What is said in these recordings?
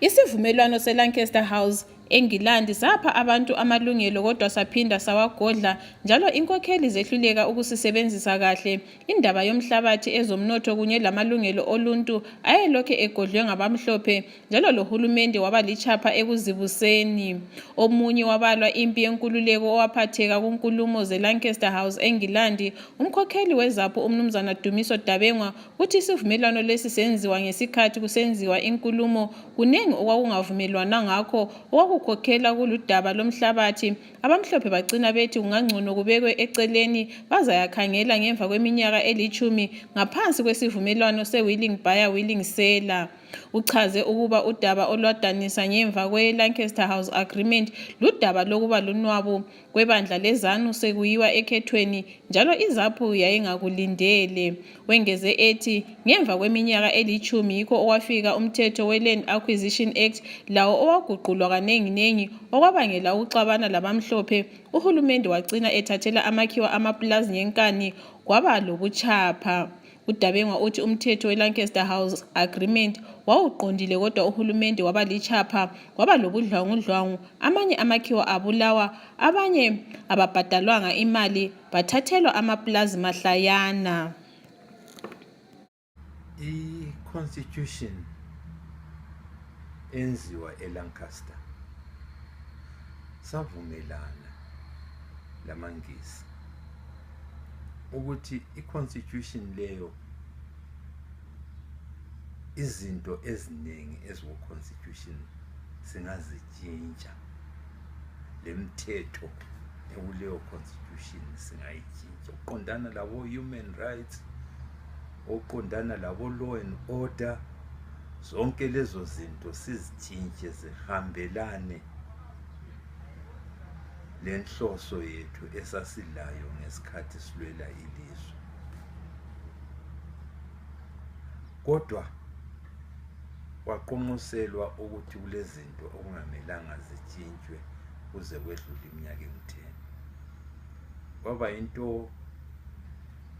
Isivumelwano seLancaster House eNgilandi sapha abantu amalungelo kodwa saphinda sawagodla njalo inkokheli zehluleka ukusisebenzisa kahle. Indaba yomhlabathi, ezomnotho kunye lamalungelo oluntu ayelokhe egodlwe ngabamhlophe njalo lohulumende waba lichapha ekuzibuseni. Omunye wabalwa impi yenkululeko owaphatheka kunkulumo zeLancaster House eNgilandi, umkhokheli wezaphu umnumzana Dumiso Dabengwa, uthi isivumelwano lesi senziwa ngesikhathi kusenziwa inkulumo kunengi okwakungavumelwana ngakho okwakukhokhela kuludaba lomhlabathi. Abamhlophe bagcina bethi kungangcono kubekwe eceleni bazayakhangela ngemva kweminyaka eli10 ngaphansi kwesivumelwano se-willing buyer willing seller. Uchaze ukuba udaba olwadanisa ngemva kwe-Lancaster House Agreement ludaba lokuba lunwabu kwebandla leZANU sekuyiwa ekhethweni njalo izaphu yayingakulindele. Wengeze ethi ngemva kweminyaka eli10 yikho okwafika umthetho we-Land Acquisition Act lawo owaguqulwa kanenginengi okwabangela ukuxabana labamhlophe. Uhulumende wagcina ethathela amakhiwa amapulazi ngenkani kwaba lobuchapha. uDabengwa uthi umthetho we-Lancaster House Agreement wawuqondile kodwa uhulumende waba lichapha kwaba lobudlwangudlwangu, amanye amakhiwa abulawa, abanye ababhadalwanga imali bathathelwa amapulazi mahlayana. I-Constitution enziwa eLancaster savumelana lamaNgisi ukuthi i-Constitution leyo izinto eziningi eziku-Constitution singazitshintsha, lemithetho ekuleyo Constitution singayitshintsha uqondana labo human rights, oqondana labo law and order, zonke lezo zinto sizitshintshe zihambelane lenhloso yethu esasilayo ngesikhathi silwela ilizwe. Kodwa kwaqonqoselwa ukuthi kulezinto okungamelanga zitshintshwe kuze kwedlule iminyaka emi-10. Kwaba into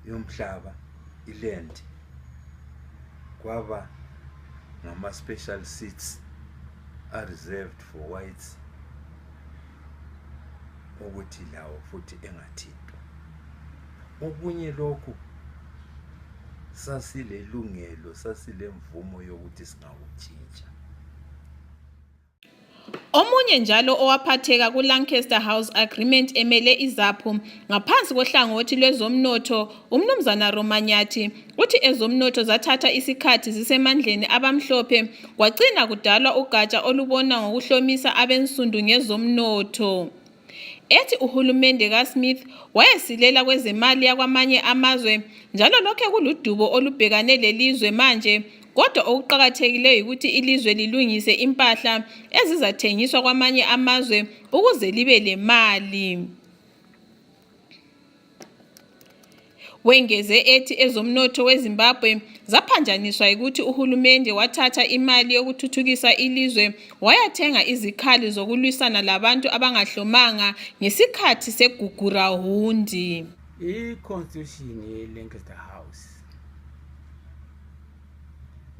yomhlaba, iland, kwaba ngama-special seats are reserved for whites ukuthi lawo futhi engathintwa. Okunye lokhu sasilelungelo, sasilemvumo yokuthi singawutshintsha. Omunye njalo owaphatheka ku-Lancaster House Agreement emele izaphu ngaphansi kohlangothi lwezomnotho, umnumzana Romanyathi, uthi ezomnotho zathatha isikhathi zisemandleni abamhlophe kwagcina kudalwa ugatsha olubona ngokuhlomisa abensundu ngezomnotho. Ethi uhulumende kaSmith wayesilela kwezemali yakwamanye amazwe njalo lokhe kuludubo olubhekane lelizwe manje, kodwa okuqakathekileyo ukuthi ilizwe lilungise impahla ezizathengiswa kwamanye amazwe ukuze libe lemali. Wengeze ethi ezomnotho weZimbabwe zaphanjaniswa ukuthi uhulumende wathatha imali yokuthuthukisa ilizwe wayathenga izikhali zokulwisana labantu abangahlomanga ngesikhathi segugurahundi. I-Constitution ye-Lancaster House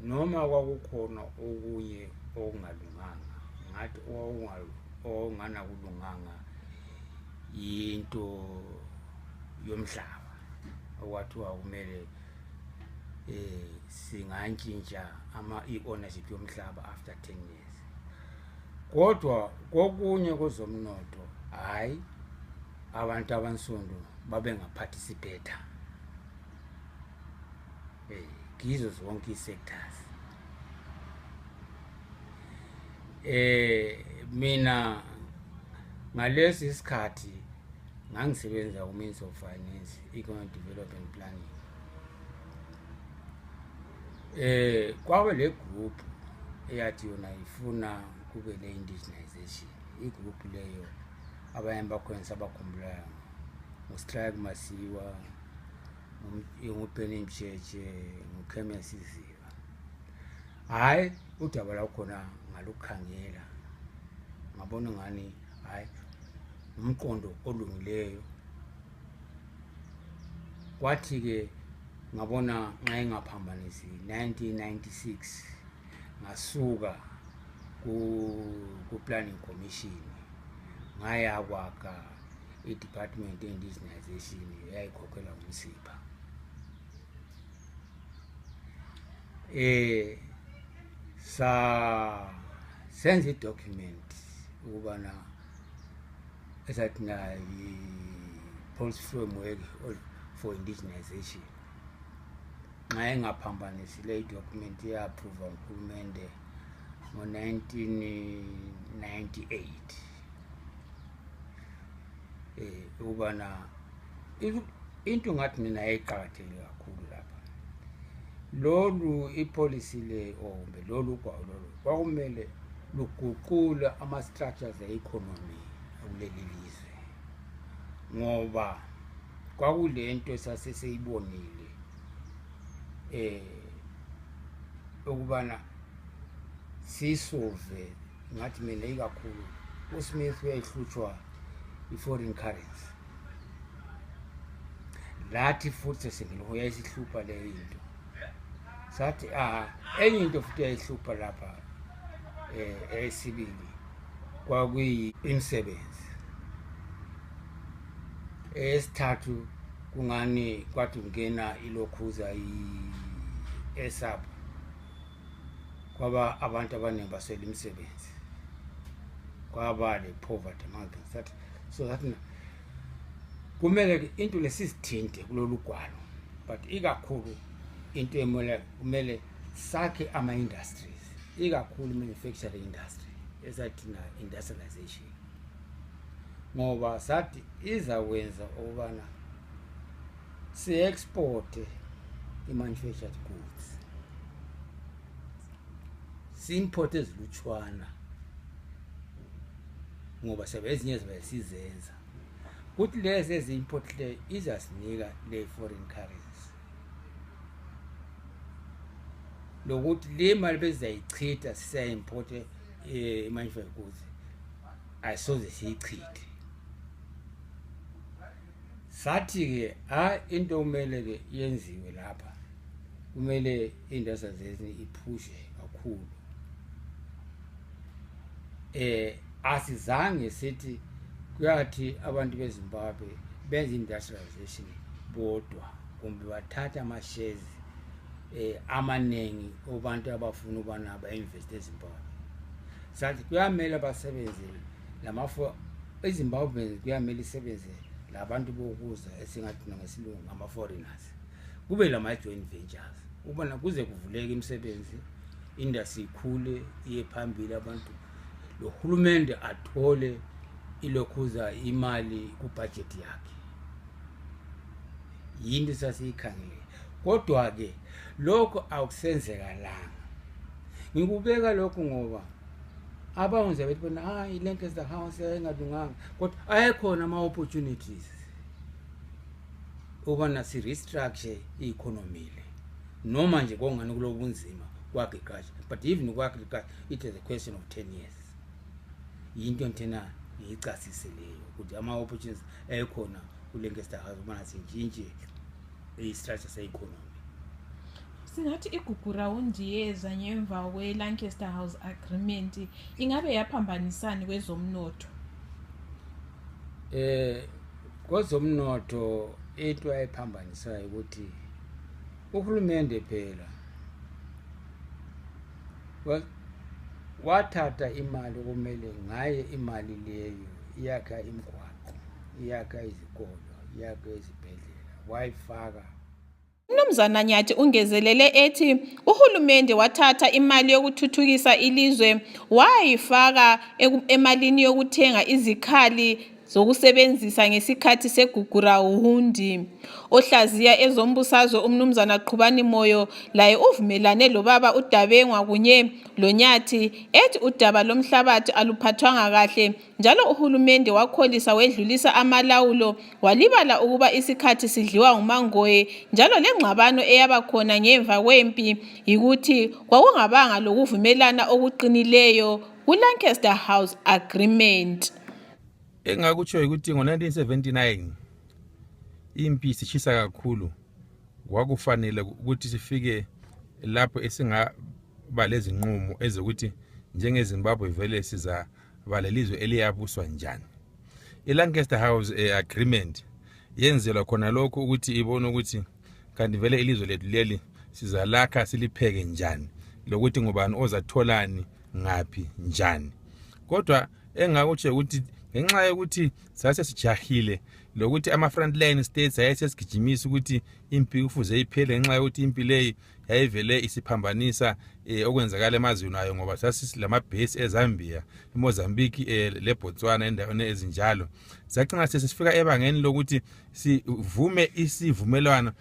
noma kwakukhona okunye okungalunganga, ngathi okunganakulunganga yinto yomhlaba okwathiwa kumele singantshintsha i-ownership yomhlaba after 10 years. Kodwa kokunye kwezomnotho hayi, abantu abansundu babengaparticipate kizo zonke i-sectors. Mina ngalesi isikhathi ngangisebenza ku-Ministry of Finance, Economic Development Planning. Kwabe le group eyathi yona ifuna kube le-indigenization. I-group leyo abanye bakhona sabakhumbulayo nguStrike Masiwa, nguPenny Mcheche, nguKhemia Siziba. Hayi, udaba lakhona ngalukhangela ngabona ngani hayi umqondo olungileyo. Kwathi ke ngabona nxa engaphambanisi 1996 ngasuka ku planning commission ngaya kwakha i-department ye-indigenization eyayikhokhela uMsipha. Senze i-document ukubana esathi na i-policy framework for indigenization. Nxa engaphambanisile i-document ya-approve nguhulumende ngo-1998 ukubana into ngathi mina yayiqakathekile kakhulu lapha. Lolu ipolicy le ombe lolu kwakumele luguqule ama-structures e-economy kuleli lizwe, ngoba kwakulento saseseyibonile ukubana sisolve ngathi mina ikakhulu uSmith uyayihlutshwa i-foreign currency. Lathi futhi sesengilokho yayisihlupha leyo into. Sathi enye into futhi yayihlupha lapha esibili kwakuyi-imisebenzi. Esithathu kungani kwathi ungena ilokhuza i-ESAP kwaba abantu abaningi baswela imisebenzi, kwaba le-poverty among them. So that kumele into lesizithinte kulolu gwalo, but ikakhulu into kumele sakhe ama-industries, ikakhulu manufacturing industry esathi na industrialization, ngoba sathi izakwenza ukubana si-exporte i-manufactured goods, si-import ezilutshwana, ngoba ezinye zibe sizenza. Kuthi lezi ezi-import le izasinika le-foreign currency, lokuthi le mali bezizayichitha siya-importe i-manufactured goods ayisoze siyichithe. Sathi-ke into kumele-ke yenziwe lapha, kumele i-industry iphushe kakhulu. Asizange sithi kuyathi abantu beZimbabwe benza industrialization bodwa kumbe bathatha ama-shares amaningi abantu abafuna ubana ba-invest eZimbabwe. Sathi kuyamele basebenze eZimbabwe kuyamele isebenze labantu bokuza esingathi ngesilungu ama-foreigners, kube lama-joint ventures ukubana kuze kuvuleke imisebenzi, industry ikhule iye phambili, abantu lo hulumende athole ilokhuza imali ku-budget yakhe. Yinto sasiyikhangele, kodwa-ke lokho akusenzekalanga. Ngikubeka lokho ngoba abawunze bethi bona iLancaster House engalunganga, kodwa ayekhona ama-opportunities ukubana si-restructure i-economy le, noma nje kongani kulobunzima ku-agriculture, but even ku-agriculture it is a question of 10 years. Yinto nthena ngiyicasise leyo ukuthi ama-opportunities ekhona kuLancaster House ubana sintshintshe i-structure se-economy. Singathi igugu rawundi yeza ngemva kwe-Lancaster House Agreement ingabe yaphambanisani kwezomnotho? Kwezomnotho into ayiphambanisayo ukuthi uhulumende phela wathatha imali kumele ngaye imali leyo iyakha imigwaqo, iyakha izikolo, iyakha izibhedlela, wayifaka. Mnumzana Nyathi ungezelele ethi uhulumende wathatha imali yokuthuthukisa ilizwe wayifaka emalini yokuthenga izikhali zokusebenzisa ngesikhathi segugurawundi. Ohlaziya ezombusazwe umnumzana Qhubani Moyo laye uvumelane lobaba uDabengwa kunye loNyathi ethi udaba lomhlabathi aluphathwanga kahle, njalo uhulumende wakholisa wedlulisa amalawulo walibala ukuba isikhathi sidliwa ngumangoye, njalo lengxabano eyabakhona ngemva kwempi yikuthi kwakungabanga lokuvumelana okuqinileyo kuLancaster House Agreement. Engakutsho ukuthi ngo-1979 impi sishisa kakhulu, kwakufanele ukuthi sifike lapho esingaba lezinqumo ezokuthi njengeZimbabwe vele sizaba lelizwe eliyabuswa njani. ILancaster House agreement yenzelwa khona lokho ukuthi ibone ukuthi kanti vele ilizwe lethu leli sizalakha silipheke njani, lokuthi ngubani ozatholani ngaphi njani. Kodwa engakutsho ukuthi ngenxa yokuthi sase sijahile lokuthi ama-frontline states ayesesigijimisa ukuthi impi kufuze iphele ngenxa yokuthi impi leyi yayivele isiphambanisa okwenzakala emazweni ayo, ngoba sasilamabhesi eZambia, eMozambique, leBotswana endaweni ezinjalo. Sagcina sesifika ebangeni lokuthi sivume isivumelwano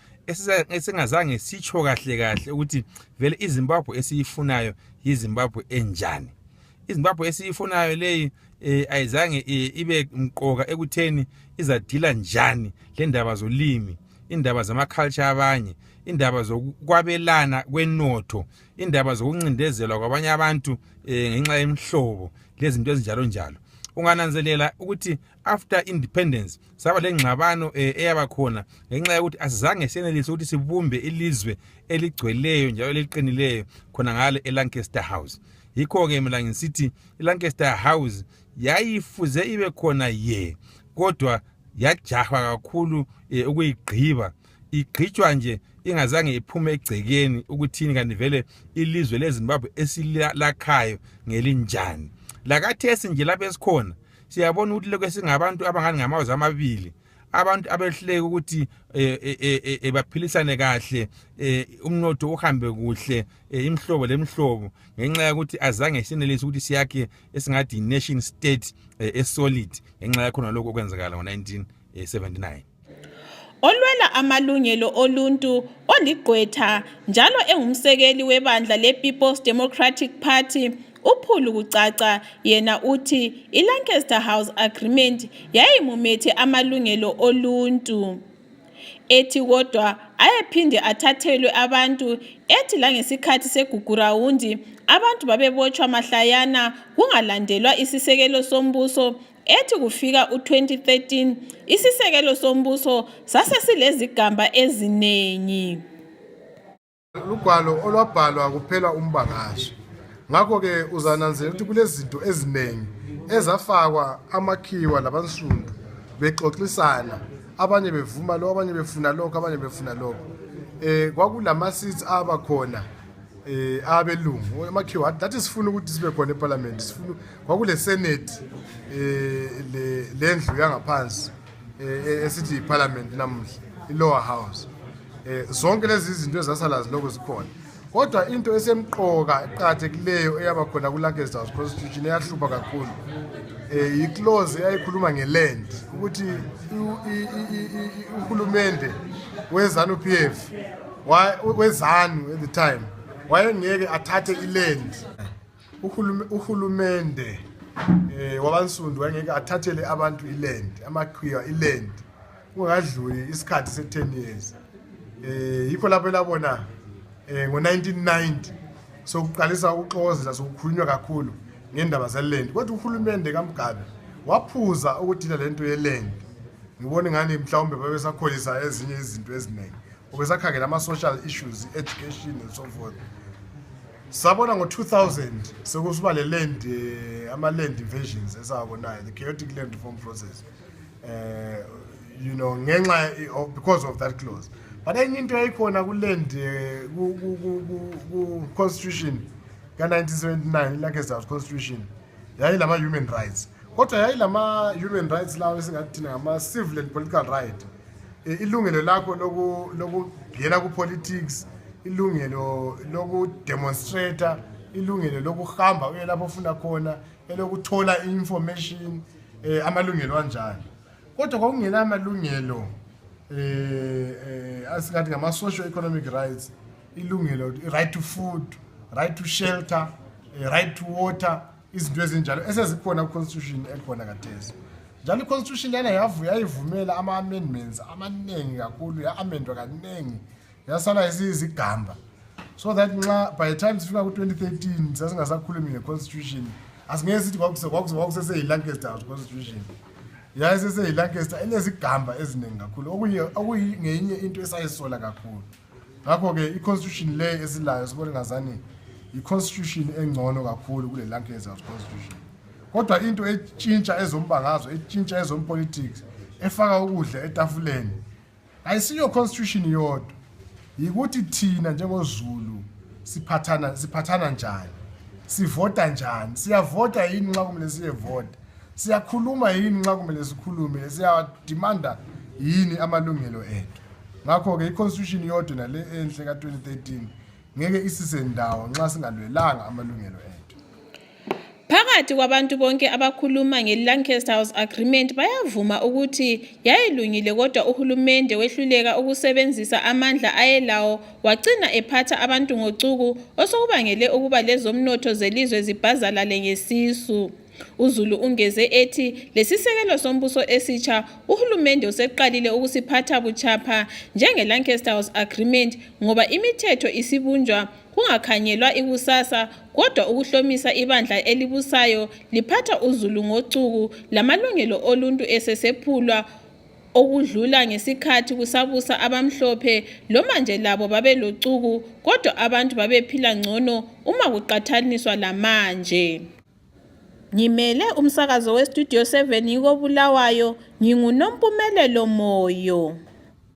esingazange sitsho kahle ukuthi vele iZimbabwe esiyifunayo yiZimbabwe enjani. iZimbabwe esiyifunayo leyi ayizange ibe mqoka ekutheni izadila njani le ndaba zolimi, indaba zama-culture abanye, indaba zokwabelana kwenotho, indaba zokuncindezelwa kwabanye abantu ngenxa yemhlobo, lezinto ezinjalo njalo. Ungananzelela ukuthi after independence saba lengxabano eyaba khona ngenxa yokuthi asizange senelise ukuthi sibumbe ilizwe eligcweleyo njalo eliqinileyo khona ngale eLancaster House. Yikho ke mina ngisithi iLancaster House yayifuze ibe khona kodwa yajahwa kakhulu ukuyigqiba. Igqitshwa nje ingazange iphume egcekeni ukuthini kanti vele ilizwe leZimbabwe esilakhayo ngelinjani. Lakathesi nje lapho esikhona siyabona ukuthi lokho singabantu abangani ngamazwe amabili, abantu abehluleka ukuthi baphilisane kahle, umnotho uhambe kuhle, imhlobo lemhlobo, ngenxa yokuthi azange sinelise ukuthi siyakhe esingathi nation state esolid ngenxa yakhona lokho okwenzakala ngo-1979. Olwela amalungelo oluntu oligqwetha njalo engumsekeli webandla le-People's Democratic Party uPhulu Kucaca yena uthi iLancaster House Agreement yayimumethe amalungelo oluntu. Ethi kodwa ayephinde athathelwe abantu, ethi la ngesikhathi segugurawundi abantu babebotshwa mahlayana kungalandelwa isisekelo sombuso. Ethi kufika u-2013 isisekelo sombuso sasesilezigamba ezinengi. Lugwalo olwabhalwa kuphela umbangazo. Ngakho ke uzananzela ukuthi kulezinto ezinengi ezafakwa amakhiwa labansundu bexoxisana, abanye bevuma lo, abanye befuna lokho, abanye befuna lokho. Kwakulama seats aba khona abelungu amakhiwa that sifuna ukuthi sibe khona eParliament, sifuna kwakule Senate lendlu yangaphansi esithi iParliament namuhla ilower house. Zonke lezi izinto ezasala ziloko zikhona. Kodwa into esemqoka eqhathekileyo eyaba khona kuLancaster House Constitution eyahlupha kakhulu iclause eyayikhuluma ngeland, ukuthi uhulumende weZANU-PF weZANU at the time wayengeke athathe iland. Uhulumende wabansundu wayengeke athathele abantu iland, amakhiwa iland kungadluli isikhathi se10 years. Yikho lapho labona ngo-1990 sokuqalisa ukuxokozela sokukhulunywa kakhulu ngendaba zeland. Kodwa uhulumende kaMgabe waphuza ukuthila lento yeland. Ngibona ngani mhlawumbe babesakholisa ezinye izinto eziningi, obesakhangela ama-social issues, education and so forth. Sabona ngo-2000 sekusuba le land, ama-land invasions esawabonayo, the chaotic land reform process, ngenxa because of that clause. But enye into yayikhona kuland ku-constitution ka-1979 iLancaster House Constitution yayilama-human rights. Kodwa yayilama-human rights lawo esingathina ngama-civil and political right. Ilungelo lakho lokungena ku-politics, ilungelo lokudemonstrata, ilungelo lokuhamba uye lapho ofuna khona, elokuthola i-information, amalungelo anjalo. Kodwa kwakungena amalungelo asingathi ngama-socio-economic rights, ilungelo, right to food, right to shelter, right to water, izinto ezinjalo esezikhona ku-constitution ekhona kathesi. Njalo i-constitution lana yayivumela ama-amendments amaningi kakhulu, ya-amendwa kaningi, yasala isizigamba. So that by the time sifika ku-2013 sasingasakhulumi nge-constitution, asingeke sithi kwakuseseyiLancaster House Constitution. yayiseseyiLancaster enezigamba eziningi kakhulu, okuyingenye into esayisola kakhulu. Ngakho ke i-constitution le esilayo sibona ngazani i-constitution engcono kakhulu kule Lancaster House constitution. Kodwa into etshintsha ezombangazwe, etshintsha ezompolitics, efaka ukudla etafuleni, ayisiyo constitution yodwa, yikuthi thina njengoZulu siphathana njani, sivota njani, siyavota yini nxa kumele siyevota, siyakhuluma yini nxa kumele sikhulume, siyadimanda yini amalungelo ethu. Ngakho ke i-constitution yodwa nale enhle ka-2013 ngeke isisendawo nxa singalwelanga amalungelo ethu. Phakathi kwabantu bonke abakhuluma nge-Lancaster House Agreement bayavuma ukuthi yayilungile, kodwa uhulumende wehluleka ukusebenzisa amandla ayelawo wagcina ephatha abantu ngocuku osokubangele ukuba lezomnotho zelizwe zibhazalale ngesisu. uZulu ungeze ethi lesisekelo sombuso esitsha uhulumende useqalile ukusiphatha buchapha njenge-Lancaster House Agreement ngoba imithetho isibunjwa kungakhanyelwa ikusasa, kodwa ukuhlomisa ibandla elibusayo liphatha uZulu ngocuku lamalungelo oluntu esesephulwa okudlula ngesikhathi kusabusa abamhlophe loma nje labo babelocuku, kodwa abantu babephila ngcono uma kuqathaniswa lamanje. Ngimele umsakazo weStudio 7 ngiko Bulawayo, nginguNompumelelo Moyo.